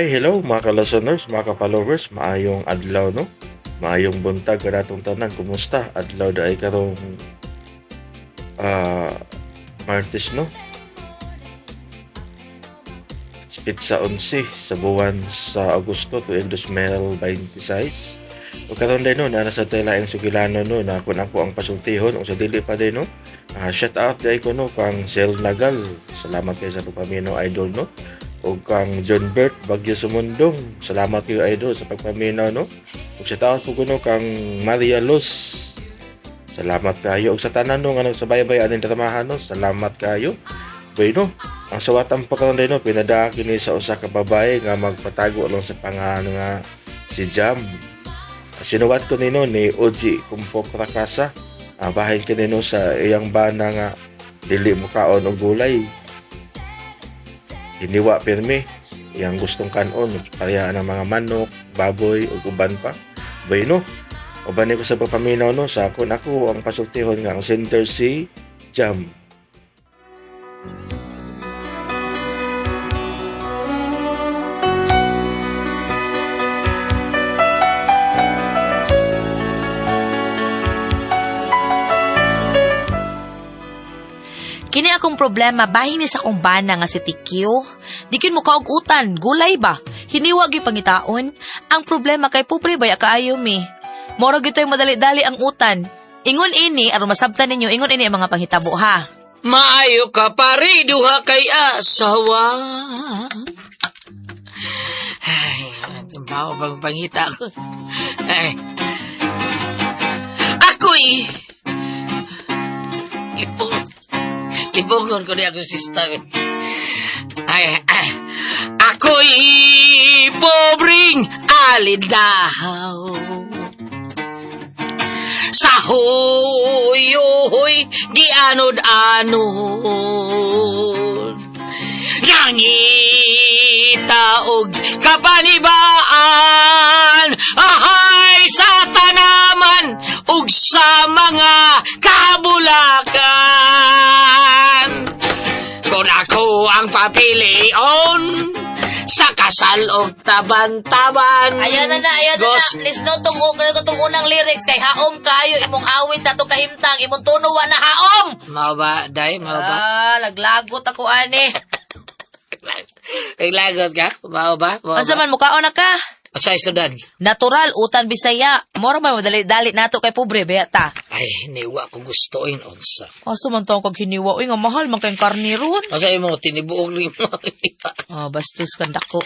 Hi, hello mga ka-listeners, mga ka-followers, maayong adlaw, no? Maayong buntag kanatong tanan, kumusta? Adlaw da ay karong Martes, no? Pizza 11 sa buwan sa Agosto tuig 2026. O karon din, no, naa sa tela ang sugilano, no, na kun ako ang pasultihon o sa dili pa din, no. Shout out day ko, no, kang Sel Nagal. Salamat kayo sa pagpamino, idol, no. O kang John Bert Bagyo Sumundong. Salamat kayo, idol, sa pagpaminaw, no. Ug shout out po ko, no, kang Maria Luz. Salamat kayo. Ug sa tanan, no, nga nagsabaybay aning dramahan, no. Salamat kayo. Bueno, ang sawatan pa karon no, pinadaa kini sa usa ka babae nga magpatago lang sa pangalan nga si Jam. Sinuwat ko nino ni Oji Kumpok Rakasa. Bahin kinino sa iyang bana nga dili mo kaon og gulay. Hiniwa pirmi iyang gustong kanon pareha ng mga manok, baboy ug uban pa. Bueno, uban ni ko sa pagpaminaw, no, sa kun ako ang pasultihon nga ang center si Jam. Kini akong problema bahin ni sa akong bana nga si TQ. Dikin mo kaog utan, gulay ba? Hiniwa gyud pangitaon. Ang problema kay pobre ba kaayo mi. Moro gyud to'y madali-dali ang utan. Ingon ini aron masabtan ninyo, ingon ini ang mga panghitabo ha. Maayo ka pare, duha kay asawa. Ay, tumbawa bang pangita ko. Ay. Ako'y libog. Libogon ko niya akong sister. Ay, ay. Ako'y pobreng alidaw. Sa huyoy, di anod-anod. Nangita og kapanibaan, ahay sa tanaman, ug sa mga kabulakan. Kung ako ang papilion, sa kasal og taban-taban. Ayaw na na, ayaw na na. Lisno tong tong unang lyrics kay haom kayo imong awit sa atong kahimtang, imong tono wa na haom. Mao ba, day? Mao ba? Ah, laglagot ako ani. Naglagot ka? Mao ba? Mao Unsa ba? man mukaon na ka? Sa sudan. Natural utan Bisaya. Moro ba madali-dali nato kay pobre ba ta. Ay, niwa ko gustoin unsa. Asa man taong kag hiniwa uy nga mahal man kay karne ron. Asa imo tinibuog nimo. Oh, bastos kang dako.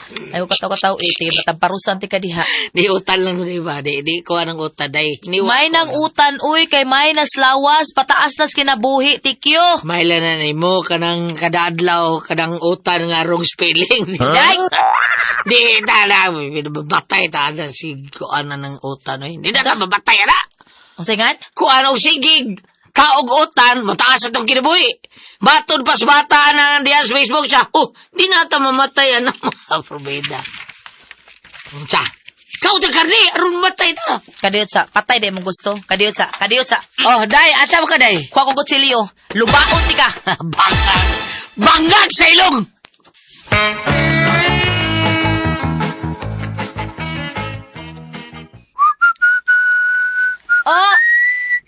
Ayaw kataw-kataw iti matamparusan ti ka diha. Di utan lang di ba? Di ko anong utan day. Niwa. May nang utan uy kay may nas lawas pataas nas kinabuhi tikyo. May na nimo kanang kadadlaw kanang utan nga wrong spelling. Day! Di ta na batay ta na si kuan na ng utan oy. Di na ta mabatay ana. Unsay ngan? Kuan og sigig kaog utan mataas atong kinabuhi. Matod pas bata na diyan sa Facebook siya. Oh, di na ta mamatay ana mga probeda. Unsa? Kau ta karni aron matay ta. Kadiyot sa patay day mong gusto. Kadiyot sa, kadiyot sa. Oh, day, asa mo ka day? Kuha ko kutsilyo. Lubaon ti ka. Bangag. Bangag sa ilong. Oh,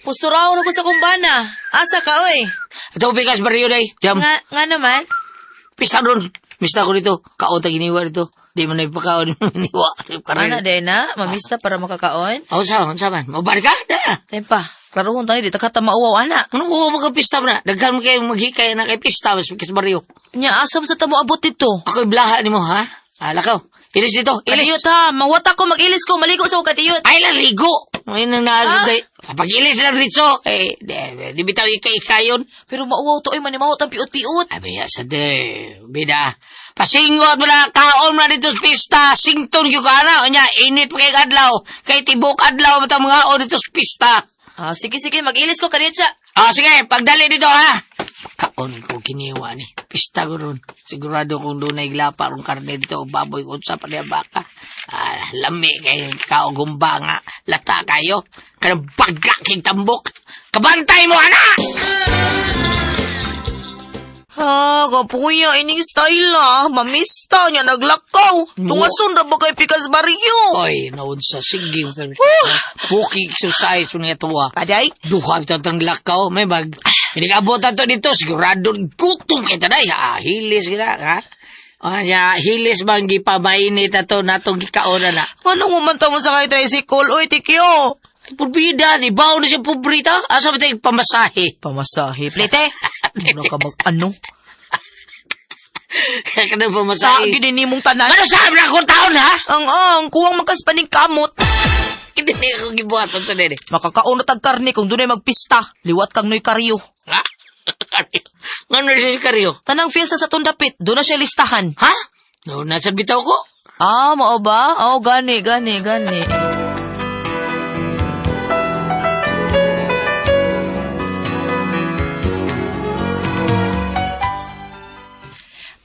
pusturaw na ko sa kumbana. Asa ka oy? Ito pikas barrio day. Jam. Nga nga naman. Pista doon. Pista ko dito. Kaon ta giniwa dito. Di man na ipakaon giniwa. Ana day na, mamista para makakaon. Oh, sa, unsa man. Mobal ka? Da. Tempa, klarohon tani di ta ka mauwaw ana. Ano mo mga pista na? Daghan mo kayo maghikay na kay pista mas pikas barrio. Nya asam sa tamo abot dito. Ako'y blaha nimo ha? Ala ka. Ilis dito. Ilis. Kadiyot ha, mawata ko mag-ilis ko, maligo sa ko kadiyot. Ay lang ligo. Ay nang naasa Ah? day. Kapag ilis lang dito, eh, di bitaw ikay-ikayon. Pero mauwaw to ay manimaot ang piut-piut. Abi, sa de, bida. Pasingot mo na, kaon mo na dito sa pista. Sington yung ka na. Unya, init pa kay adlaw. Kay tibok adlaw mo mga o dito sa pista. Ah, sige sige, mag-ilis ko kadiyot sa. Ah, sige, pagdali dito ha. Kaon ko kiniwa ni. Pista ko ron. Sigurado kung doon ay glapa rong karne dito o baboy kung sa pa niya baka. Ah, lami kay kaugumba nga. Lata kayo. Kanang baga king tambok. Kabantay mo, ana! Ha, kapuya, ining style ah. Mamista niya, naglakaw. Tungason ra ba kay Pikas Barrio? Oy, naunsa sige. Walking exercise niya tuwa. Paday? Duha bitaw tang lakaw, may bag. Hinigabot ato dito, sigurado gutom kita day. Ha, hilis kita, ha? Ah, ya, hilis bang gipamainit ato natong gikaon na na. Anong umanta mo sa kay tricycle? Uy, tikyo. Ay, purbida, ni bawo na siya pobrita. Asa ba tayo pamasahe? Pamasahe. Plite. Ano ka mag ano? Kaya ka na Sa pamasahe. gini nimong tanan. Ano sabi na akong taon, ha? Ang kuwang magkaspaning kamot. Hindi na ako gibuhaton sa nene. Makakaon na tag karne kung dunay magpista. Liwat kang noy karyo. Ha? Ngano siya karyo? Tanang fiesta sa tundapit, doon na siya listahan. Ha? No, nasa bitaw ko. Ah, mao ba? Oh, gani, gani, gani.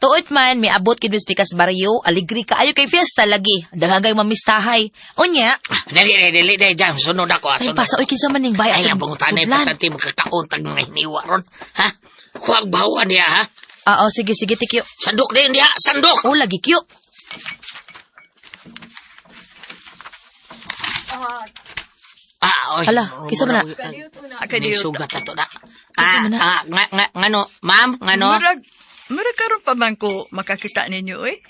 Tuot man, may abot kid Miss Pikas Barrio, aligri kaayo kay fiesta lagi. Daghang kay mamistahay. Unya, Dali, dali, dali, dali, dyan. Sunod ako. ah, ay Sunod. pasa oy kinsa man ning bay Ay, atong ang pangutanay, sudlan. importante magkakaon tag mga hiniwa ron. Ha? Huwag bawa niya, ha? Ah, oh, sige sige tikyo. Sandok din niya, sandok! Oh, lagi kyo. Ah, oy. Hala, kinsa man na? May sugat ato na. Ah, ah, nga, nga, ngano, ma'am, ngano? Murag, murag karon pa man ko makakita ninyo, oy.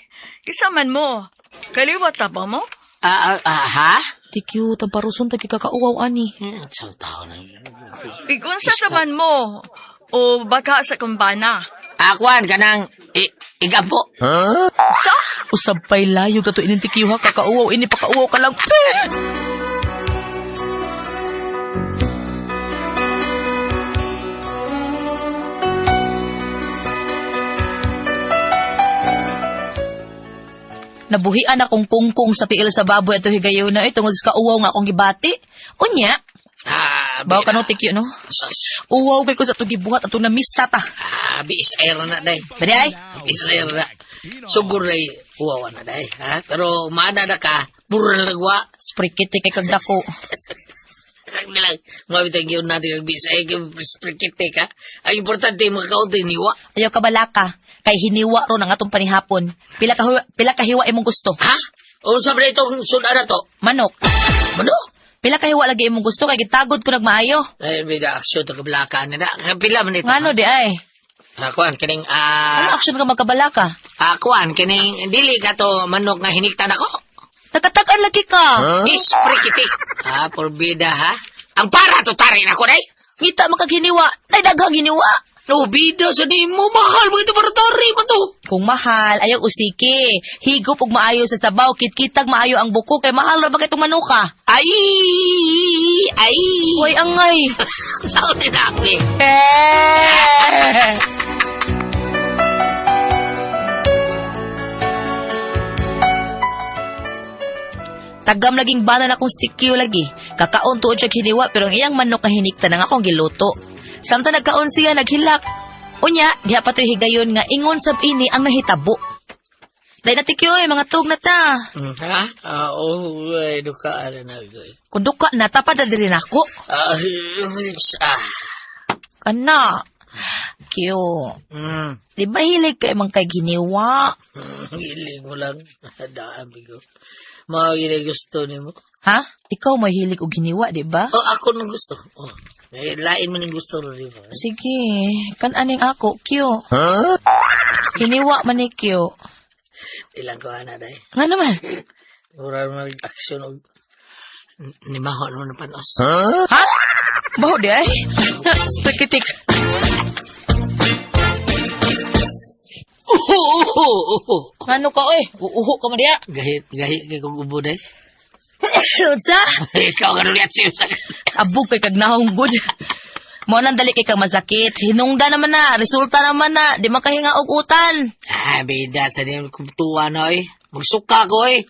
Kisa man mo, kaliwat na ba mo? Ah, ah, ah, ha? Tikyo, tamparuson tag kakauwaw ani. Sa tao na. Igunsa sa man mo, o baka sa kumbana. Ah, kuwan, kanang, igampo. Sa? Usab pa'y layo ka to ining tikyo ha, kakauwaw ini pakauwaw ka lang. Pe! Nabuhian akong kungkong sa tiil sa baboy ato higayuna eh tungod sa kauwaw nga akong gibati. Unya, Ah, bawo ka no tikyo no. Sus. Uwaw kay ko sa atong gibuhat atong namista ta. Ah, biis air na, day. Bali ay. Biis air na. Sugur ay, uwawa na, day. Ha? Pero, maana na ka, puro na nagwa. Sprikiti kay kag dako. Kag lang, mabitang yun natin ang biis air, sprikite ka. Ang importante, makakaunti, niwa. Ayaw ka balaka kay hiniwa ron ang atong panihapon. Pila ka hiwa imong gusto? Ha? Unsa ba na itong sudan na to? Manok. Manok? Pila ka hiwa lagi imong gusto kay gitagod ko nagmaayo. Ay, may na aksyon to kablakan na. Kapila man ito. Ngano di ay? Ah, kuan, kining, Ano ah, action ka magkabalaka? ah, kuan, kining, dili ka to manok nga hiniktan ako. Nagkatakan lagi ka. Isprikiti. Ah, porbida, ha? Ang para to tarin ako, day. Ngita man kag hiniwa. Nay daghang hiniwa. No, bida sa di mo, mahal mo ito para tari mo to. Kung mahal, ayaw usiki. Higop og maayo sa sabaw, kitkitag maayo ang buko kay mahal ra ba kay itong manuka? Ay, ay. Hoy angay. Sao din ako eh. Eh. Tagam laging bana na akong stikyo lagi. Kakaon tuod siya hiniwa pero ang iyang manok nga hinikta na nga akong giluto. Samtang nagkaon siya naghilak. Unya, diha pa to'y higayon nga ingon sab ini ang nahitabo. Dahil na tikyo eh, mga tug na ta. Ha? Ah, oh, ay, duka, ano na ko eh. Kung duka na, tapad na diri nako. Ah, ah. Kana. Kyo. Di ba hilig kay man kay giniwa? Hilig mo lang. Daan, bigo. Mga gina gusto ni mo. Ha? Ikaw may hilig og giniwa, di ba? Oh, ako nang gusto. Oh, eh, lain man yung gusto ro, di ba? Sige, kan aning ako, Kyo. Hiniwa man ni Kyo. Ilang ko ana day. Nga naman. Mura man aksyon og ni maho naman ang panos. Ha? Baho di ay. Spikitik. Uho, uho, uho. Ano ka oy? Uuho ka man diya. Gahit, gahit kay kong ubo day. Unsa? Ikaw ka nulit siya sa Abog kay kag nahong good. Mo nang dali kay kang masakit. Hinungda naman na, resulta naman na, di makahinga og utan. Ah, bida sa niyo kung tuwa na oy. Magsuka ko oy.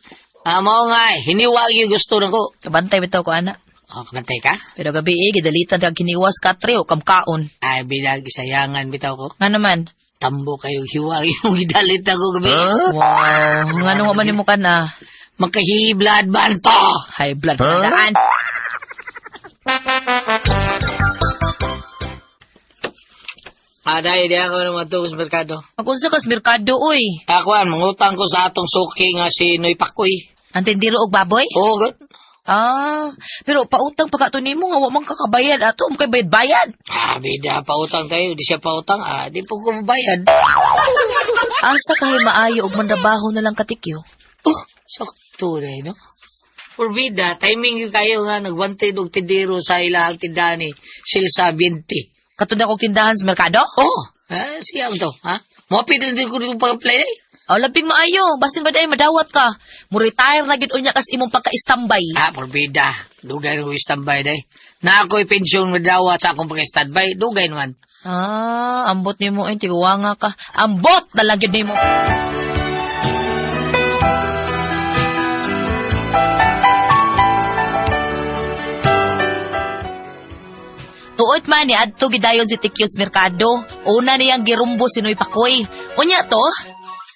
Ah, mao nga, hiniwag yung gusto na ko. Kabantay bitaw ko ana. Oh, kamantay ka? Pero gabi eh, gidalitan kag hiniwas katre o kamkaon. Ay, bida, gisayangan bitaw ko. Nga naman. Tambo kayo hiwag yung gidalit ako gabi. Wow, ngano nga man nimo ka na. Magkahiblad ba to? High blood huh? Daan. Ah, dahil di ako naman sa merkado. Magunsa kas merkado oy. Ako an, mangutang ko sa atong suki nga si Noy Pakoy. Ang tindiro og baboy? Oo, good. Ah, pero pautang pa ka to nimo nga wa man kakabayad ato, mo kay bayad-bayad. Ah, bida, pautang tayo. Di siya pautang. Ah, di po ko mabayad. Asa kahay maayo og manrabaho na lang katikyo. Oh, sakto na no? Por bida, timing yun kayo nga, nagwantay og tindero sa ilang tindahan ni Silsa 20. Katud akong tindahan sa merkado? Oh, ah, sige ang to, ha? Mapit din ko rin pag-apply eh. Oh, labing maayo, basin ba day madawat ka. Mo retire na gid unya kas imong pagka-standby. Ah, por bida. Dugay na ko standby day. Na ako'y pensyon madawat sa akong pag-standby. Dugay naman. Ah, ambot nimo ay tiguwanga ka. Ambot na lang gid nimo. Tuot man ni adto gidayon si Tikyos Mercado. Una niyang girumbo si Noy Pakoy. Unya to,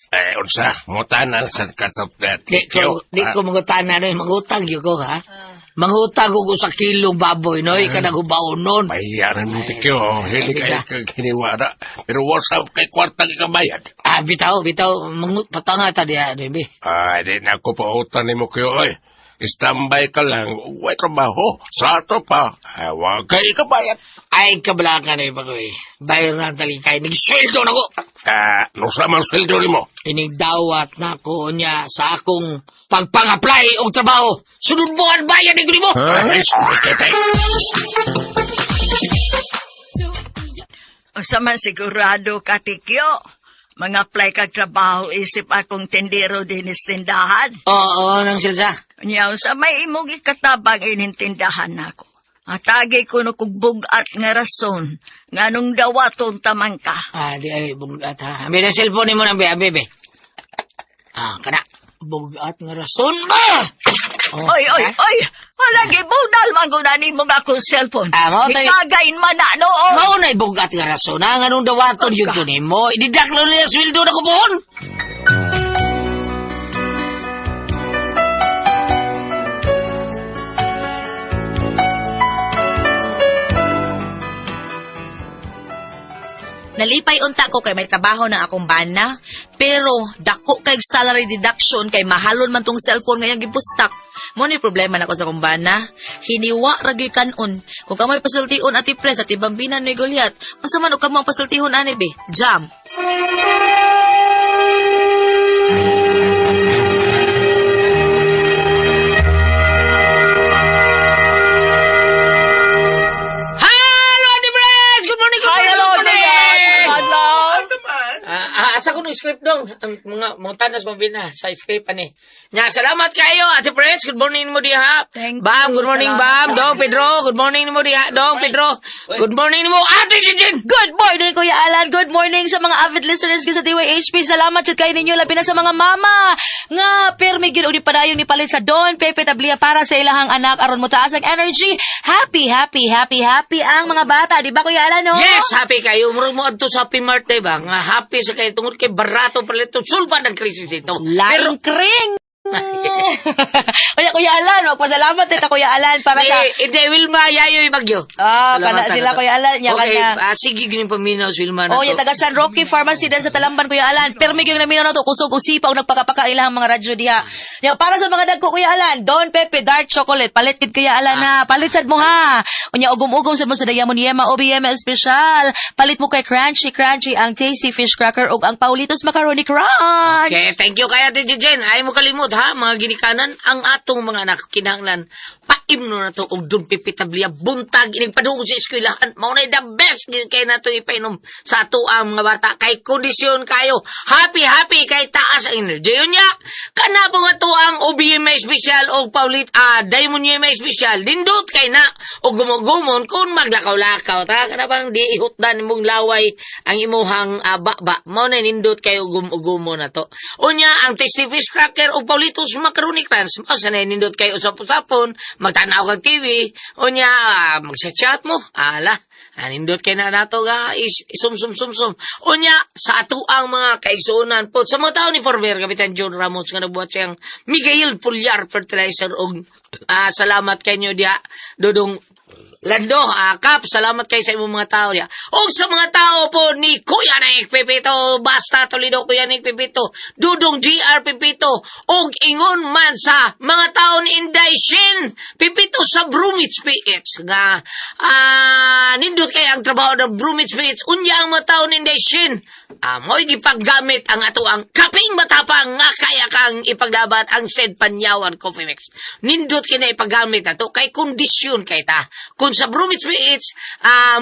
Eh, unsa, mutanan sa kasap na Di ko, di ko mangutana no, mangutang yun ko, ha? Mangutang ko sa kilong baboy, no? Ika naghubaon nun. Mahiya na nung tikyo, hili Ay, kayo kaginiwara. Pero what's up kay kwarta kabayad? Ah, bitaw, bitaw, mangut, patanga ta diya, no, be. Ay, di na ako pautan ni mo kayo, oy. Standby ka lang, way trabaho, sa ato pa. Ay, wag kay kabayad. Ay, kabalakan na iba ko eh. Bayar na talikay. Nagsweldo na ko! Ah, no sa man sweldo nimo. Inigdawat na ko niya sa akong pagpang-apply og trabaho. Sunod mo ang bayad ni mo! Ay, kitay. Unsa man sigurado ka, Tikyo. Mga apply kag trabaho isip akong tindero dinis tindahan. Oo, nang silsa. Nya unsa may imong ikatabang ining tindahan nako. Atagi ko no kog bugat nga rason nganong dawaton tamang ka. Ah, di ay, bugat ha. Ambi na cellphone mo nang be, ambi be. Ah, kana. Bugat nga rason ba? Oh, Oy, oy, ha? oy! Wala gibudal man gud ani mo akong cellphone. Ah, mao tayo- Ikagain man na noon. Mao na'y bugat nga rason. Ha, nga nung dawaton yun ko nimo. Ididaklo nila sweldo na kubuhon. Nalipay unta ko kay may trabaho na akong bana, pero dako kay salary deduction kay mahalon man tong cellphone ngayang gipustak. Mo ni problema nako sa akong bana. Hiniwa ra gyud kanon. Kung kamoy pasultion ati pres at ibambinan ni Goliath, unsa man og kamo ang pasultihon ani be? Jam. Hello, Ate Pres! Good morning, good Hi, morning, hello, good morning! Julian. Adlaw. Ah, asa ko ng script dong? Ang mga tanas mabina sa script ani. Nya, salamat kayo, Ate Pres. Good morning mo diha. Thank Bam, you. good morning, Salamat. Bam. Dong Pedro, good morning mo diha. Dong Pedro, good morning mo. Ate Jijin! Good morning, Kuya Alan. Good morning sa mga avid listeners ko sa DYHP. Salamat jud kayo ninyo labi na sa mga mama nga pirmi gyud ug padayon ni palit sa Don Pepe Tablia para sa ilahang anak aron motaas ang energy. Happy, happy, happy, happy ang mga bata, di ba Kuya Alan? No? Yes, happy kayo. Murag mo adto sa Happy Mart, diba? Nga happy sa kayo tungod kay barato pala ito. Sulpa ng krisis ito. Laing kring. Kuya, Kuya Alan, magpasalamat ito Kuya Alan para sa Eh, hindi, Wilma, Yayoy Bagyo. Ah, Salamat kana sila, na to. Kuya Alan. Nya Okay, kana. ah, sige, ganyan paminaw, si Wilma na Oh, to. yung taga San Roque Pharmacy din sa Talamban, Kuya Alan. Permi yung naminaw na to, kusog usipa o nagpakapakailang mga radyo diha. Ya, para sa mga dagko, Kuya Alan, Don Pepe Dark Chocolate. Palit kid Kuya Alan na. Palit sad mo ha. Unya ugom-ugom sad mo sa Diamond Yema OBM Special. Palit mo kay Crunchy Crunchy ang Tasty Fish Cracker ug ang Paulitos Macaroni Crunch. Okay, thank you kay Ate Jen. Ay mo kalimot ha, mga ginikanan, ang atong mga anak kinahanglan paimno na to og dun pipitablia buntag inig padung sa eskwelahan. Mao na the best gyud kay nato ipainom sa ato ang mga bata kay kondisyon kayo. Happy happy kay taas ang energy unya. Kana po nga to ang OBM special og Paulit Diamond YMA special. Dindot kay na og gumugumon kung maglakaw-lakaw ta kana bang di ihutdan imong laway ang imuhang baba. Mao na nindot kayo gumugumon na to. Unya ang Tasty Fish Cracker og Paulitos Macaroni Crunch. Mao sa na nindot kayo usap-usapon, magtan-aw kag TV. Unya magsa-chat mo. Ala, anindot kay na nato ga is sum sum sum sum. Unya sa ato ang mga kaigsuonan po sa mga tao ni Forber Kapitan John Ramos nga nagbuhat siyang Miguel Pulyar Fertilizer og salamat kanyo diha Dodong. Lando, Kap, salamat kay sa imong mga tao niya. Og sa mga tao po ni Kuya Nick Pepito, basta Toledo Kuya Nick Pepito, Dudong GR Pepito, og ingon man sa mga tao ni Inday Shin Pepito sa Brumits PH nga nindot kay ang trabaho ng Brumits PH. Unya ang mga tao ni Inday Shin, mo'y gipaggamit ang ato ang kaping matapang nga kaya kang ipaglaban ang Sed Panyawan Coffee Mix. Nindot kina ipaggamit ato kay kondisyon kay ta. Kung sa Brumits PH,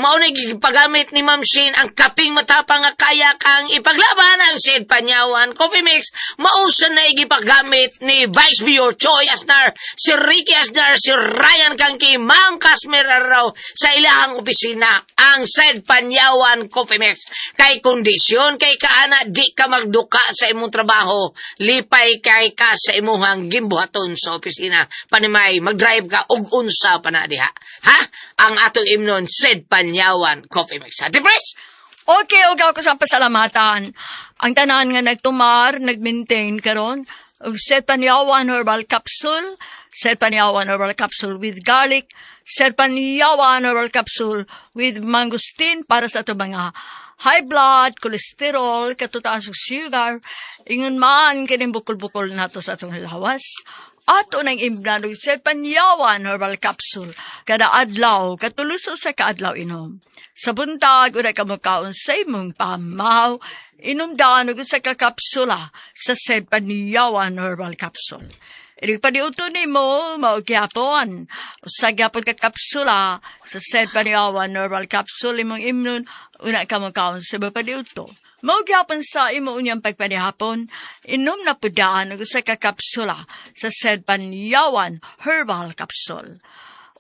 mao na gipagamit ni Ma'am Shin ang kaping matapang nga kaya kang ipaglaban ang Sed Panyawan Coffee Mix, mausan na igipagamit ni Vice Mayor Choi Asnar, si Ricky Asnar, si Ryan Kangki, Ma'am Casmer Arraw sa ilahang opisina ang Sed Panyawan Coffee Mix. Kay kondisyon kay kaana di ka magduka sa imong trabaho, lipay kay ka sa imuhang gimbuhaton sa opisina. Panimay, mag-drive ka og unsa pa na diha. Ha? Ang atong imnon Sed Panyawan Coffee Mix. Ate Pres? Okay, og ako sa pasalamatan. Ang tanan nga nagtumar, nag-maintain karon og Serpanyawan Herbal Capsule, Serpanyawan Herbal Capsule with garlic, Serpanyawan Herbal Capsule with mangosteen para sa ato mga high blood, cholesterol, katutaas og sugar, ingon man kining bukol-bukol nato sa atong lawas. Ato nang imnan og Serpanyawan Herbal Capsule kada adlaw, katuluso sa kaadlaw inom. Sa buntag, una ka mokaon sa imong pamaw, inom daan og usa ka kapsula sa Serpanyawan Herbal Capsule. Inig paniuto nimo, mao gyapon. Usa gyapon ka kapsula sa Serpanyawan Herbal Capsule imong imnon, una ka mokaon sa imong paniuto. Mao gyapon sa imo unyang pagpanihapon, inom na pudaan og usa ka kapsula sa Serpanyawan Herbal Capsule.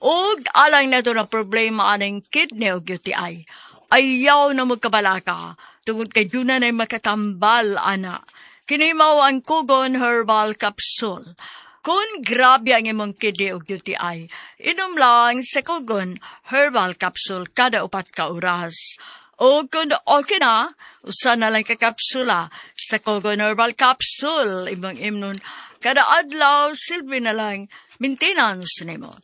Og alang nato na problema aning kidney o UTI. Ayaw na magkabalaka tungod kay duna na makatambal ana. Kini mao ang Kugon Herbal Capsule. Kung grabe ang imong kidney o UTI, inom lang sa Kugon Herbal Capsule kada 4 ka oras. O kung okay na, usa na lang ka kapsula sa Kugon Herbal Capsule imong imnon kada adlaw, silbi na lang maintenance nimo.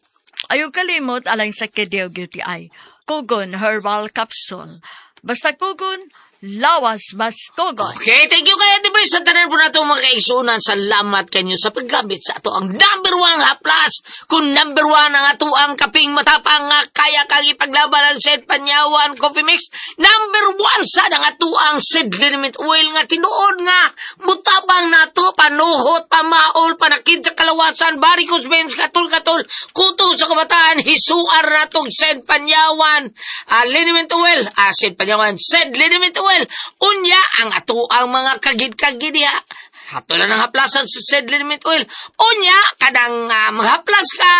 Ayaw kalimot alang sa kidney o UTI. Kugon Herbal Capsule. Basta Kugon, lawas mas Kugon. Okay, thank you kay Ate Pres. Sa tanan po nato mga kaigsunan, salamat kanyo sa paggamit sa ato ang number one haplas. Kung number one ang ato ang kaping matapang nga kaya kang ipaglaban ang Sed Panyawan Coffee Mix, number one sa ang ato ang Sed Liniment Oil nga tinuod nga mutabang nato, panuhot, pamaol, panakid sa kalawasan, varicose veins, katul-katul, kuto sa kabataan, hisuar natong Sed Panyawan, Liniment Oil, Sed Panyawan, Sed Liniment Oil. Unya ang ato ang mga kagid-kagid diha. Hato lang ang haplasan sa Sed Liniment Oil. Unya, kadang maghaplas ka,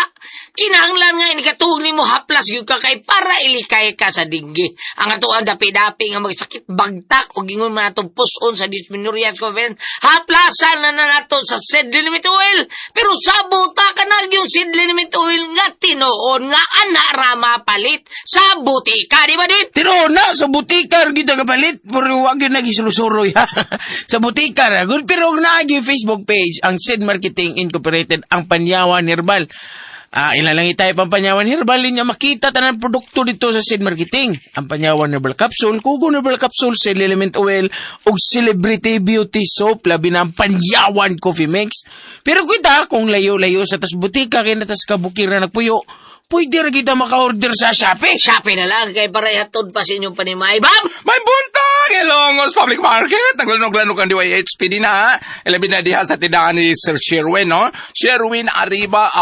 kinahanglan nga inikatuog nimo haplas gyud ka kay para ilikay ka sa dinggi. Ang ato ang dapi-dapi nga magsakit bagtak o gingon man atong puson sa dysmenorrhea sa haplasan na na nato sa Sed Liniment Oil. Pero sabuta ka na yung Sed Liniment Oil nga tinuon nga ana rama palit sa butika, di ba Dwin? Tinuod na, sa butika, gyud ang kapalit, pero wag yun nagisulusuroy, ha. Sa butika, ra. Good, pero naa yung Facebook page, ang Sid Marketing Incorporated, ang Panyawan Herbal. Ilan lang itayo pang Panyawan Herbal, niya makita tanan produkto dito sa Sid Marketing. Ang Panyawan Herbal Capsule, Kugon Herbal Capsule, Sid Element Oil, ug Celebrity Beauty Soap, labi na ang Panyawan Coffee Mix. Pero kita, kung layo-layo sa tas butika, kaya na tas kabukir na nagpuyo, pwede ra kita maka-order sa Shopee. Shopee na lang kay para ihatod pa sa inyong panimay. Bam! May buntag! Ilongos Public Market! Naglanog-lanog ang DYHP din ha. Ilabi na diha sa tindahan ni Sir Sherwin, no? Sherwin Arriba,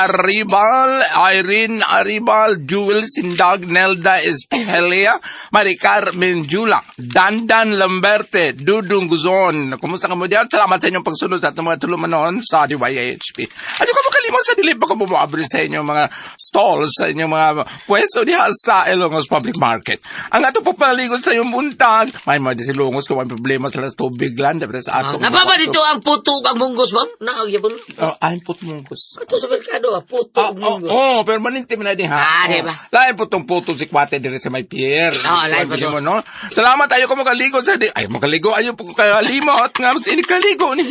Arribal, Irene Arribal, Jewel Sindag, Nelda Espelia, Maricar Menjula, Dandan Lamberte, Dudong Guzon. Kumusta ka mo diyan? Salamat sa inyong pagsunod sa atong mga tulumanon sa DYHP. Ano ka makalimot sa dilip pa ko bumuabri sa inyong mga stalls, sa inyong mga pwesto diha sa Ilongos Public Market. Ang ato papaligon sa iyong buntag, may mga silungos kung may problema sa tubig lang, dapat sa atong... Napapa dito ang puto ang munggos, bam? Naagya po. Oh, ay, puto munggos. Ito sa merkado, puto Oh, ang munggos. oh, pero maninti mo na din ha. Ah, di ba? Lain po tong puto si Kwate dire sa may pier. Ah, lain po to. Mo, no? Salamat ayo ko makaligo sa di. Ay, makaligo ayo po kalimot nga mas ini kaligo ni.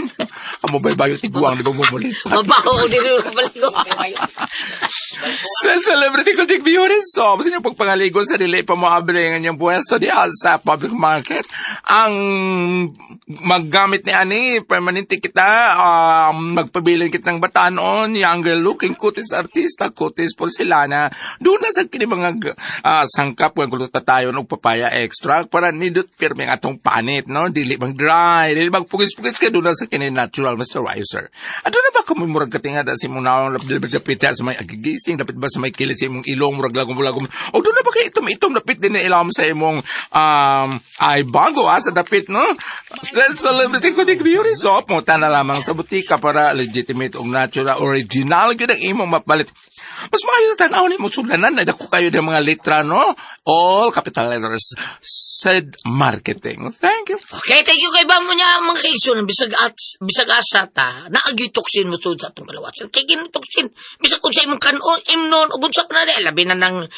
Amo bay bayo tiguang di ba mumuli. Mabaho di rin paligo. Sa Celebrity Kojic Beauty Soap, sa inyong pagpangaligon sa dili pa mo abre ang inyong pwesto diha sa public market. Ang maggamit ni ani, permanente kita, magpabilin kitang batanon, younger looking, kutis artista, kutis porcelana. Doon na sa kini mga sangkap nga glutathione ug papaya extract para nindot pirmi ang atong panit, no? Dili mag dry, dili magpugis-pugis kay doon na sa kini natural moisturizer. Ato na ba kung murag katinga sa imong naong lapit dapit sa may agigising, dapit ba sa may kilid sa imong ilong, murag lagom-lagom. O doon na ba kay itom-itom dapit din na ilawom sa imong ay bago sa dapit, no? Sa Celebrity Kojic Beauty Soap, mo na lamang sa butika para legitimate ug natural, original gyud ang imong mapalit. Mas maayo sa tanaw ni mo sulanan ay dako kayo ng mga letra, no? All capital letters. Said Marketing. Thank you. Okay, thank you kay Bam niya mga kaigsoon. Bisag at bisag asa ta, naagyoy toxin mo sud sa atong kalawasan. Kay kini toxin, bisag kung sa imong kanon, imnon ug unsa pa na di, labi na nang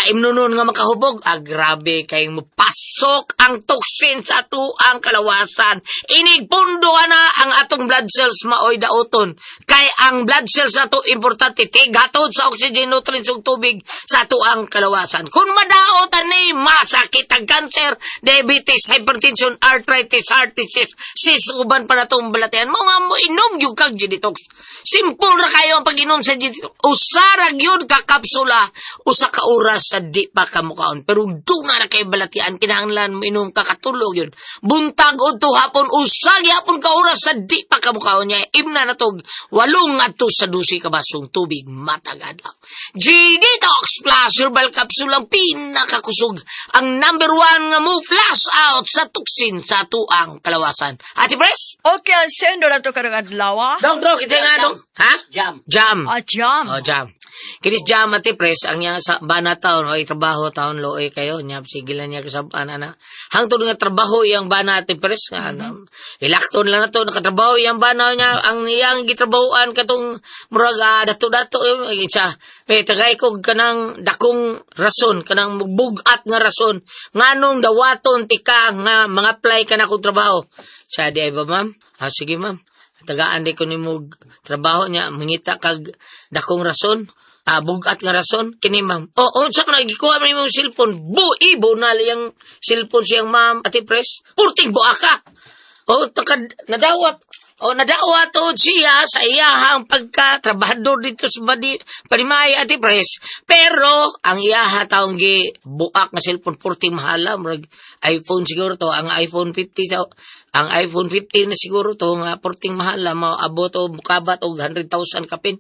imnonon nga makahubog, grabe kay mo pasok ang toxin sa ato ang kalawasan. Inig pundo na ang atong blood cells maoy daoton. Kay ang blood cells ato importante tighatod sa oxygen, nutrients ug tubig sa ato ang kalawasan. Kung madaot ani masakit ang cancer, diabetes, hypertension, arthritis, heart disease, sis uban pa natong balatian. Mao nga mo inom gyud kag Detox. Simple ra kayo ang pag-inom sa Detox. Usa ra gyud ka kapsula, usa ka oras sa di pa ka mukaon. Pero duna ra kay balatian, kinahanglan mo inom ka katulog yun. Buntag udto hapon, usa gyapon ka oras sa di pa ka mukaon niya. Imna na tog 8 ngadto sa 12 ka basong tubig matag adlaw. G-Detox Plus Herbal Capsule ang pinakakusog, ang number one nga mo flush out sa toxin sa atuang kalawasan. Ate Pres? Okay, ang sendo na to karong adlaw, ah. Dong, dong, kinsa nga dong? Ha? Jam. Jam. Ah, jam. Oh, jam. Kinis jam, Ate Pres, ang iyang sa bana taon, oy trabaho taon looy kayo, nya sige lang niya kasabaan ana. Hangtod nga trabaho iyang bana, Ate Pres, nga ano, ilakton lang na to, nakatrabaho iyang bana niya, ang iyang gitrabahoan katong murag dato-dato eh, siya, eh tagay ko kanang dakong rason, kanang bugat nga rason, nganong dawaton tika nga mga apply ka na kong trabaho. Siya di ay ba, ma'am? Ah, sige, ma'am. Tagaan di ko nimo trabaho niya, mangita kag dakong rason. Ah, bugat nga rason kini, ma'am. Oh, unsa man gikuha man imong cellphone? Bu ibo na liyang cellphone siyang ma'am, Ate Pres. Purting buaka. Oh, takad nadawat. Oh, nadawat to siya sa iyahang pagka-trabahador dito sa Badi, Panimaya, Ate Pres. Pero, ang iyaha taong gi buak nga cellphone, purting mahala. Murag iPhone siguro to. Ang iPhone 50, ang iPhone 15 na siguro to, nga purting mahala, maabot o mukabat og 100,000 kapin.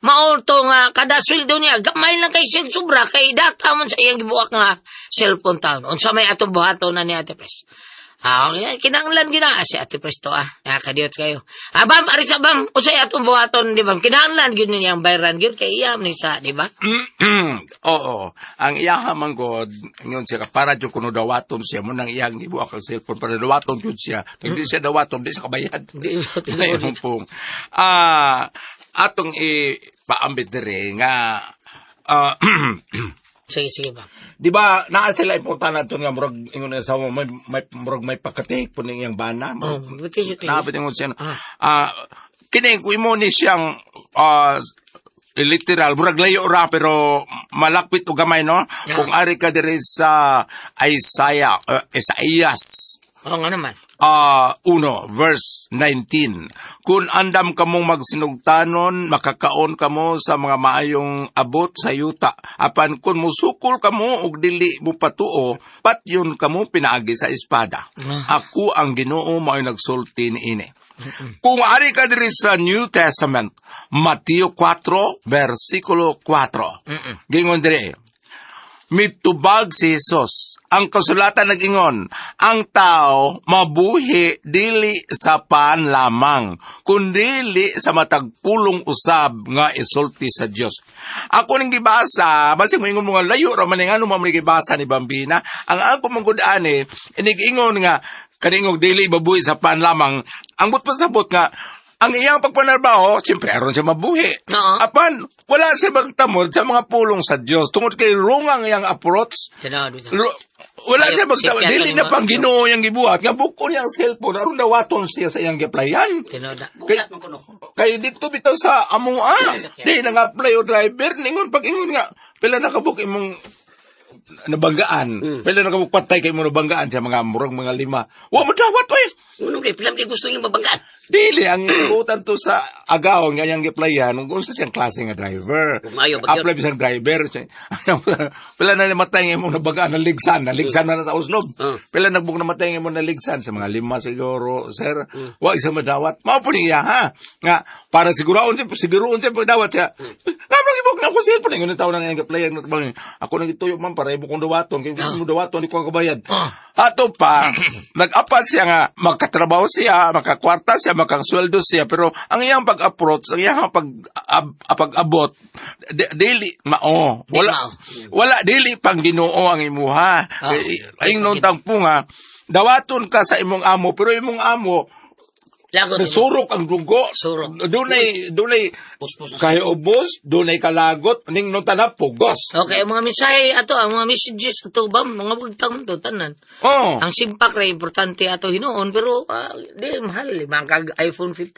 Mao to nga kada sweldo niya gamay lang kay siyang sobra kay data man sa iyang gibuak nga cellphone taon. Unsa may atong buhaton na ni Ate Pres? Ah, kinahanglan gina si Ate Pres to ah. Ah, kadiyot kayo. Ah, bam, ari sa bam, unsay atong buhaton di bam? Kinahanglan gyud niyang bayran gyud kay iya man sa, di ba? Oo. Ang iyaha man god, ingon siya para jud kuno dawaton siya mo nang iyang gibuak ang cellphone para dawaton jud siya. Kay di siya dawaton, di siya kabayad. Di Ayun pong. Atong ipaambit diri nga Sige, sige bam. di ba naa sila ipunta nato nga murag ingon nga sa may murag may pakatik po ning iyang bana. Oh, buti siya. Naapit ingon siya. Ah, kini kung imo ni siyang literal murag layo ra pero malapit og gamay, no? Kung ari ka diri sa Isaiah, Isaias Oo nga naman. 1 verse 19. Kung andam kamong magsinugtanon, makakaon kamo sa mga maayong abot sa yuta. Apan kung musukol kamo og dili mo patuo, patyon kamo pinaagi sa espada. Ako ang Ginoo mao'y nagsulti niini. Kung ari ka diri sa New Testament, Mateo 4 versikulo 4. Gingon diri, mitubag si Jesus. Ang kasulatan nag-ingon, ang tao mabuhi dili sa pan lamang, kundili sa matag pulong usab nga isulti sa Dios. Ako ning gibasa, basig moingon mga layo ra man nga ano man gibasa ni Bambina. Ang ako man gud ani, inig-ingon nga kaningog dili mabuhi sa pan lamang. Ang but pasabot nga ang iyang pagpanarbaho, siyempre aron siya mabuhi. Oo. Apan, wala siya magtamod sa mga pulong sa Dios. Tungod kay wrong ang iyang approach. Tanaw, dito. Wala Sayop, siya magtawa. sikat Dili ni na mo. pang Ginoo yang gibuhat. Nga buko niya ang cellphone. Aron dawaton siya sa iyang gi-applyan. Tinuod na. Kay, kay dito bitaw sa amoa. Di na nga apply o driver. Ningon pag ingon nga. Pila nakabuk imong nabanggaan. Pila nakabuk patay kay imong nabanggaan sa mga murag mga lima. Wa mo dawat oy. Unong kay pilam kay gusto niyang mabanggaan. Dili ang utan to sa agaw nga iyang gi-applyan kung unsa siyang klase nga driver. Kung maayo, bagyo. Apply bisang driver. Pila na namatay nga imong nabagaan naligsan, naligsan na sa Oslob. Pila nagbuk namatay nga imong naligsan sa mga lima siguro, sir. Wa isa madawat. Mao po niya ha. Nga para siguroon siya, siguroon siya pagdawat siya. Nga mo gibok na ako cellphone ingon tawo na nga gi-applyan ako nang gituyo man para imo kong dawaton kay mo dawaton di ko kabayad. Ato pa, nag-apat siya nga, magkatrabaho siya, makakwarta siya, makasweldo siya, pero ang iyang pag-approach, ang iyang pag-abot, dili, mao. Di Wala, mao. wala, dili pang Ginoo ang imuha. Eh, Ingnon tang po nga, dawaton ka sa imong amo, pero imong amo, Lagot. nasurok ang dugo. Surok. Dunay, Puspos na kay ubos, dunay kalagot, ning tanap, pugos. Okay, ang mga mensahe ato, ang mga messages ato ba, mga bugtang to tanan. Oh. Ang simpak ra importante ato hinuon pero di mahal eh. Mga kag iPhone 15,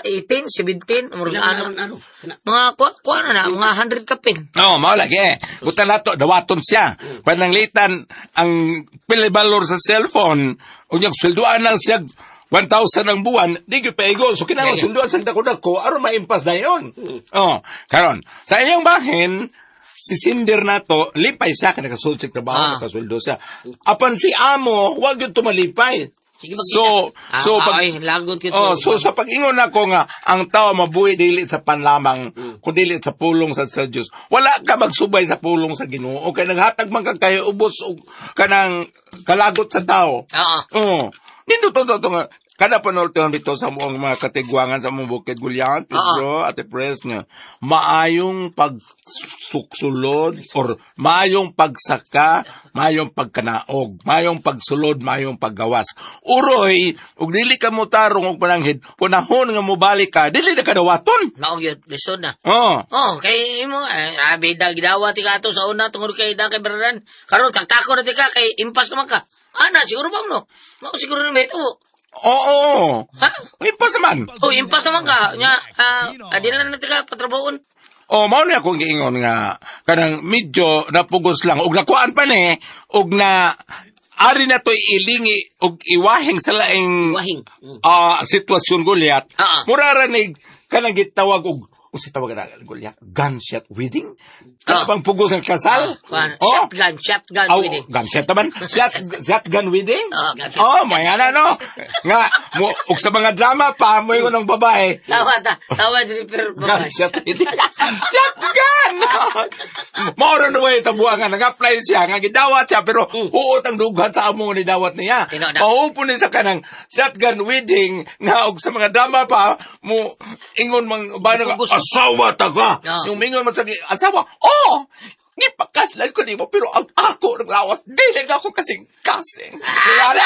18, 17, murag ano. Mga kuha na na, mga 100 kapin. No, mao lagi. Buta nato dawaton siya. Pananglitan ang pilibalor sa cellphone, unya swelduan lang siya 1,000 ang buwan, di gyud paigo. So kinahanglan swelduan sa dako-dako aron maimpas na yon. Oh, karon sa iyang bahin si Cinder nato lipay siya kay nakasulod sa trabaho, nakasweldo siya. Apan si amo, wag gyud tumalipay. Sige, magkita. So, so pag ay, lagot gyud Oh, to. so sa pag-ingon ako nga ang tao mabuhi dili sa panlamang kun dili sa pulong sa Dios. Wala ka magsubay sa pulong sa Ginoo kay naghatag man ka kay ubos og kanang kalagot sa tao. Oo. Oo. Nindot to to nga kada panultihan dito sa mga mga katigwangan sa mong bukid gulyan, Pedro, Ate Pres nga maayong pagsuksulod or maayong pagsaka, maayong pagkanaog, maayong pagsulod, maayong paggawas. Uroy, ug dili ka mo tarong og pananghid, panahon nga mobalik ka, dili na ka dawaton. Mao gyud lisod na. Oh. Oh, kay imo bida gidawa ti ka ato sa una tungod kay da kay Beraran. Karon taktako na ti ka kay impas naman ka. Ana siguro ba no? Mao siguro na ito. Oo. Ha? Impas man. Oh, impas naman ka. Nya, di na lang ti ka patrabahoon. O mao ni akong giingon nga kanang medyo napugos lang og nakuan pa ni og na ari na to'y ilingi og iwahing sa laing Iwahing. Sitwasyon gulyat. Mura ra ni kanang gitawag og usa tawag na gulyat gunshot wedding kana bang pugos ang kasal. Kuan, Oh. shotgun, shotgun Aw, pwede. gunshot naman. Shotgun wedding? Gunshot. Oh, may ana no. Nga mo og sa mga drama pa mo ingon ang babae. Tawa ta, tawa Jennifer. Gunshot wedding. Shotgun! Mao ra na way tabuangan nag-apply siya nga gidawat siya pero huot ang dughan sa amo ni dawat niya. Tinuod na. Mahupo ni sa kanang shotgun wedding nga og sa mga drama pa mo ingon mang bana nga, asawa ta ka. Yung mingon man sa asawa, oh! Gipakaslan ko nimo pero ang ako ng lawas dili ka ako kasing kasing. Wala na.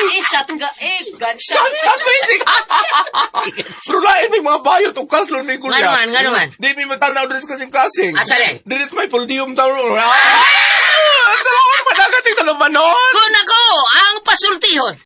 Eh, shotgun. Eh, gunshot. Gunshot wedding. Pero lain may mga bayot o kaslon ni Kuya. Nga naman, nga naman. Di may matanaw diri sa kasing kasing. Asa rin? Diri sa may podium daw. Salamat padagat yung talumanon. Kun ako ang pasultihon.